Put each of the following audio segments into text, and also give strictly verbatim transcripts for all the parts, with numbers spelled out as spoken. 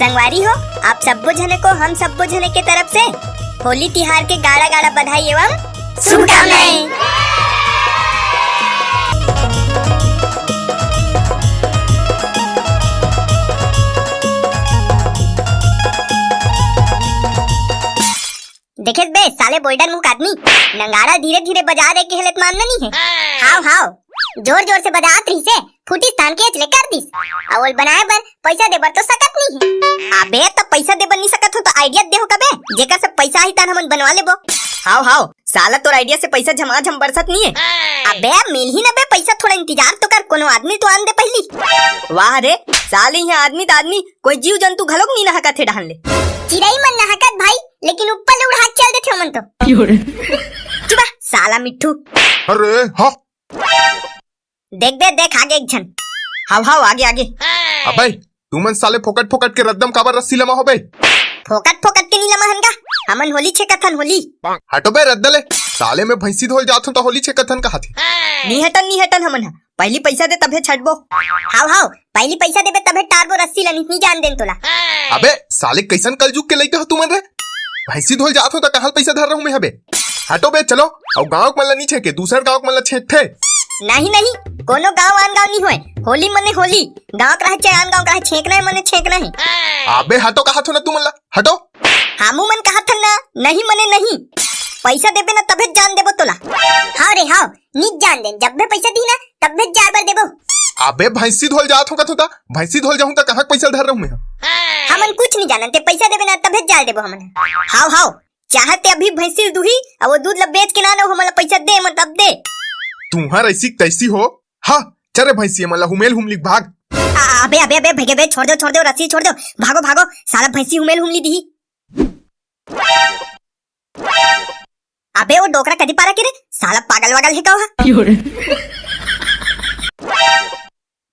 संगवारी हो, आप सब्बो झने को हम सब्बो झने के तरफ से होली तिहार के गाड़ा गाड़ा बधाई एवं शुभकामनाएं। देखेस बे, साले बोल्डन मुख आदमी, नंगारा धीरे धीरे बजा दे के हेले त मानना नहीं है। हाव हाव, जोर जोर से बजात रहिसे, फूटी स्थान के ले कर दिस। अउ ओल बनाए बर पैसा दे बर तो सकत नहीं है। अबे, त पैसा दे बर नहीं सकत हो त idea दे हो कबे, जेकर से पैसा आही तान हमन बनवा लेबो। हाव हाव, साला तोर idea से पैसा झमाझम बरसत नहीं है। अबे, मिलही न बे पैसा, थोड़ा इंतजार तो कर, कोनो आदमी तो आन दे पहली। वाह रे, साले इहाँ आदमी त आदमी, कोई जीव जंतु घलोक नहीं नहकत हे डहन ले। चिरई मन नहकत भाई, लेकिन ऊपर ले उड़ा के चल देथे ओमन तो। चुप बे, साला मिट्ठू। अरे, हाँ। देख बे, देख आगे एक झन। हाव, हाव, आगे, आगे। अबे, तुमन साले फोकट फोकट के रद्दम काबर रस्सी लमा हो बे? फोकट फोकट के नी लमा हन गा, हमन होली छेकत हन, होली। हटो बे रद्दा ले, साले मैं भैंसी धोल जात हूँ त होली छेकत हन कहाथे। नी हटन, नी हटन हमन ह। पहली पैसा दे तभे छटबो। हाव, हाव, पहली पैसा देबे तभे टारबो रस्सी ला, नहीं जान देन तोला। अबे साले, कैसन कलजुग के लइका हो तुमन रे? भैंसी धोल जात हो त कहाँ ले पैसा धर रहूं मैं हबे? हटो बे, चलो। अउ गांव के मन ला नी छेके, दूसर गांव के मन ला छेकथे। नहीं, नहीं, कोनो गांव आन गांव नहीं होय। होली मने होली, गांव के रहे चाहे आन गांव के रहे, छेकना है मने छेकना है। अबे हटो, कहाथों ना तुमन ला, हटो। हमू मन कहाथन ना, नहीं मने नहीं। पैसा देबे ना तभे जान देबो तोला। हाव रे हाव, निक जान देन, जब भी पैसा दी ना, तब भी जार बर देबो। अबे भैंसी धोल जात हो कथो ता, भैंसी धोल जाहूं ता कहाँ के पैसा धर रहूं मैं? हमन कुछ नहीं जानन, ते पैसा देबे ना, तब भी जार देबो हमन। हाव हाव, चाहे ते अभी भैंसी दुही, अउ वो दूध ला बेच के ना, ना हमन ला पैसा दे, मन तब दे। तुहार ऐसी तैसी हो। हाँ, चल रे भैंसी, हमन ला हुमेल हुमली भाग। आ, अबे, अबे, अबे, भगे बे, छोड़ दो, छोड़ दो, रस्सी छोड़ दो, भागो, भागो, साला भैंसी हुमेल हुमली दिही। अबे वो डोकरा कदी पारा के रे, साला पागल वागल है का हा?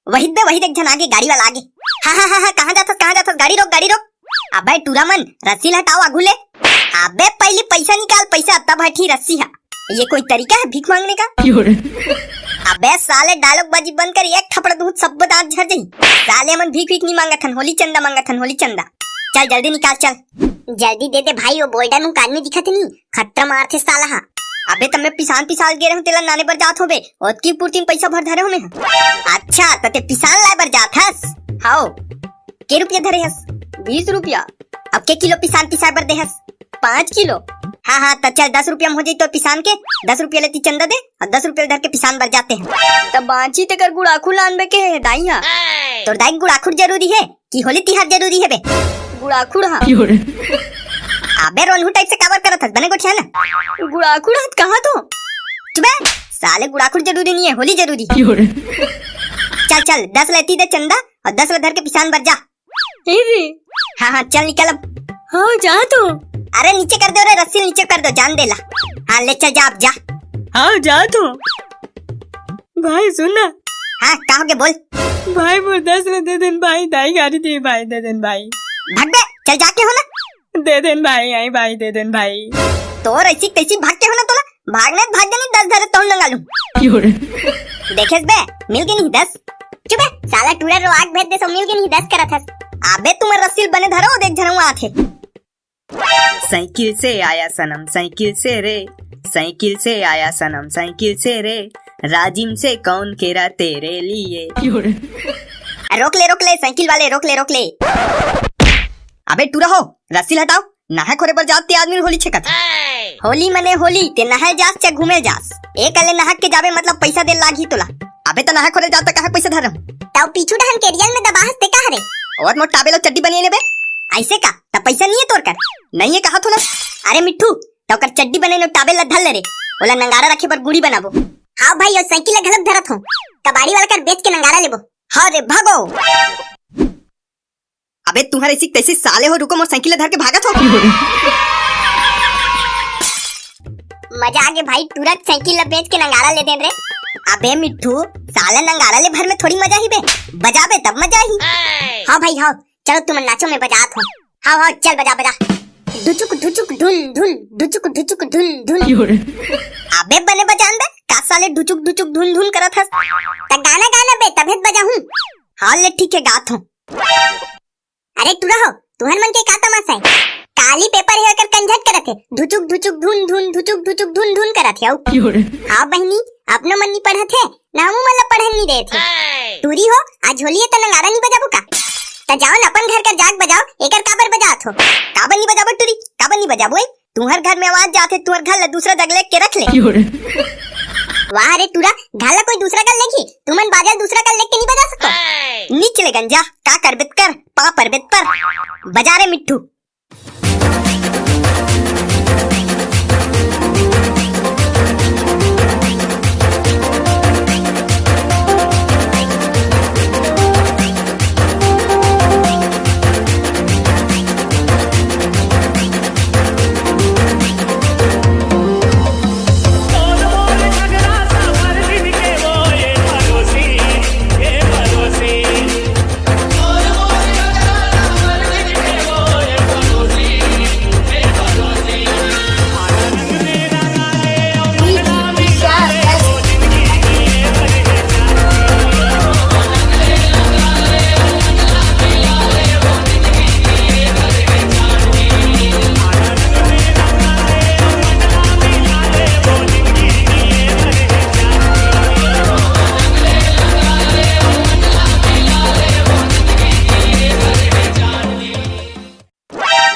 वही बे, वही देख झन आगे, गाड़ी वाला आगे। हाँ, हाँ, हाँ, हाँ, कहाँ जाथस, कहाँ जाथस? गाड़ी रोक, गाड़ी रोक। अबे टूरा मन, रस्सी ल हटाओ आगू ले। अबे पहली पैसा निकाल, पैसा तब हटी रस्सी हा। ये कोई तरीका है भीख मांगने का? अबे साले dialogue बाजी बंद कर, एक थप्पड़ दूं सब दांत झर जाही। साले मन भीख भीख नहीं मांगत हन, होली चंदा मांगत हन, होली चंदा। चल जल्दी निकाल, चल। जल्दी दे दे भाई, वो बोल्डन मुख आदमी दिखत नहीं, खतरा मारथे साला हा। अबे त मैं पिसान पिसाल गे रहूं, तेला नाने बर जात होबे, ओतकी पुरती म पैसा भर धरे हो मैं। अच्छा, त ते पिसान लाए बर जात हस? हाव। के रुपया धरे हस? बीस रुपया। अब के किलो पिसान पिसाए बर दे हस? पाँच किलो। हाँ, हाँ, त चल, दस रुपया म हो जाई तोर पिसान के, दस रुपया लेती चंदा दे, अउ दस रुपया धर के पिसान बर जाते हैं। त बांची तेकर गुड़ाखू लानबे के हे दाई हा। तोर दाई के गुड़ाखू जरूरी है? कि होली तिहार जरूरी हे बे? गुड़ाखुड़ हा। अबे रोनहू type से काबर करत हस? बने गोठिया ना। गुड़ाखुड़ हा त कहाँ तो? चुप बे, साले गुड़ाखुड़ जरूरी नहीं है, होली जरूरी। चल चल, दस लेती दे चंदा अउ दस ला धर के पिसान बर जा। ए रे। हाँ हाँ, चल निकल अब। हाँ, जा तो। अरे नीचे कर दो रे, रस्सी नीचे कर दो, जान दे ला। हाँ ले चल जा, अब जा। हाँ, जा तो। भाई सुन ना। हाँ, का होगे बोल। भाई मोर दस ला दे देन भाई, दाई गारी दे भाई, दे देन भाई। भाग बे, चल जाके हो ना। दे देन भाई, आई भाई, दे देन भाई। तोर ऐसी तैसी भाग के हो ना तोला, भागना हे त भाग जानी, दस धरे तहूं नंगा लूं। देखेस बे, मिल गे नहीं दस। चुप बे, साला टूरा रो आग भेज दे सो मिल गे नहीं दस करत हस। अबे तुमन रस्सी ल बने धरो, देख झनऊ आथे। साइकिल से आया सनम साइकिल से रे, साइकिल से आया सनम साइकिल से रे, राजिम से कौन केरा तेरे लिए। रोक ले, रोक ले, साइकिल वाले, रोक ले, रोक ले। अबे टूरा हो, रस्सी ल हटाओ, नहाए खोरे बर जात ते आदमी होली छेकत हे। होली मने होली, ते नहाए जास चाहे घूमे जास, एक अले नहा के जाबे मतलब पैसा दे लागही तोला। अबे त नहाए खोरे जात त काहे पैसा धरम? तौ पीछू डहन के रियल में दबाहस ते का हरे? और मोर टावेल अउ चड्डी बनियान हे बे। ऐसे का? त पैसा नहीं है तोर कर? नहीं है कहा थो ना। अरे मिट्ठू, त ओकर चड्डी बनियान अउ टावेल ला धर ले रे, ओला नंगारा रखे बर गुड़ी बनाबो। हाँ भाई, अउ साइकिल ला घलक धरत हो, कबाड़ी वाला कर बेच के नंगारा लेबो। हाँ रे, भागो। अबे तुम्हारे सिक तैसी साले हो, रुको मोर साइकिल ला धर के भागत हो। मजा आगे भाई, टूरा के साइकिल ला बेच के नंगारा ले देन रे। अबे मिट्ठू, साला नंगारा ले भर में थोड़ी मजा ही बे, बजाबे तब मजा ही। हाँ भाई हाँ, चलो तुमन नाचो, मैं बजात हो। हाँ हाँ, चल बजा बजा। ढुचुक ढुचुक ढुन ढुन, ढुचुक ढुचुक ढुन ढुन। अबे बने बजान बे, का साले ढुचुक ढुचुक ढुन ढुन करत हस? त गाना गाना बे, तभे त बजाहूं। हाँ ले ठीक है, गात हूँ। अरे टूरा हो, तुहर मन के का तमाशा हे? काली पेपर हे, एकर कंझट करत हे, धुचुक धुचुक धुन धुन, धुचुक धुचुक धुन धुन करत हे। अउ हाँ बहिनी, अपनो मन नी पढ़त हे, ना हमू मन ला पढ़न नी देत हे। टूरी हो, आज होली हे त नगाड़ा नी बजाबो का? त जाओ न अपन घर कर जाके बजाओ, एकर काबर बजात हो? काबर नी बजाबो टूरी, काबर नी बजाबो? ए, तुहर घर में आवाज जात हे, तुहर घर ला दूसरा जग लेग के रख ले। वाह रे टूरा, घर ला कोई दूसरा कर लेगी, तुमन बाजा दूसरा कर लेग के नी बजा सको। नी चले गंजा, का करबे त कर, पा परबे त पर। बजा रे मिट्ठू।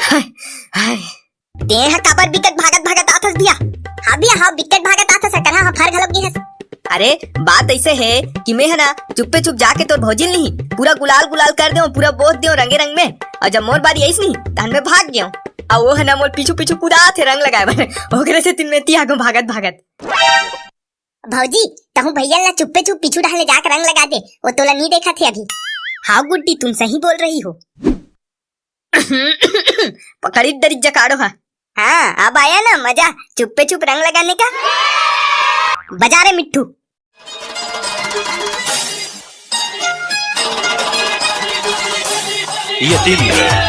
हाय, हाय। तें ह काबर बिकट भागत भागत आथस भैया? हाँ भैया, हाँ, बिकट भागत आथस, अकरहा ह फर घलोक गे हस। अरे, बात अइसे हे कि मैं ह ना चुप्पे चुप जाके तोर भौजी ल नहीं पूरा गुलाल गुलाल कर देव, पूरा बोस देव रंगे रंग में, अउ जब मोर बारी आइस नहीं, तहन मैं भाग गेव। अउ वो ह ना मोर पीछू पीछू कुदाथे रंग लगाए बर। ओकरे सेती मैं एती आगेव भागत भागत। भौजी, तहूँ भैया ल ना चुप्पे चुप पीछू डहर ले जाके रंग लगा दे, वो तोला नी देखत हे अभी। हाँ गुड्डी, तुम सही बोल रही हो। पकड़ी डरी जकाड़ो हा। हाँ, अब आया ना मजा चुप्पे चुप रंग लगाने का। बजा रे मिट्ठू। ये तीन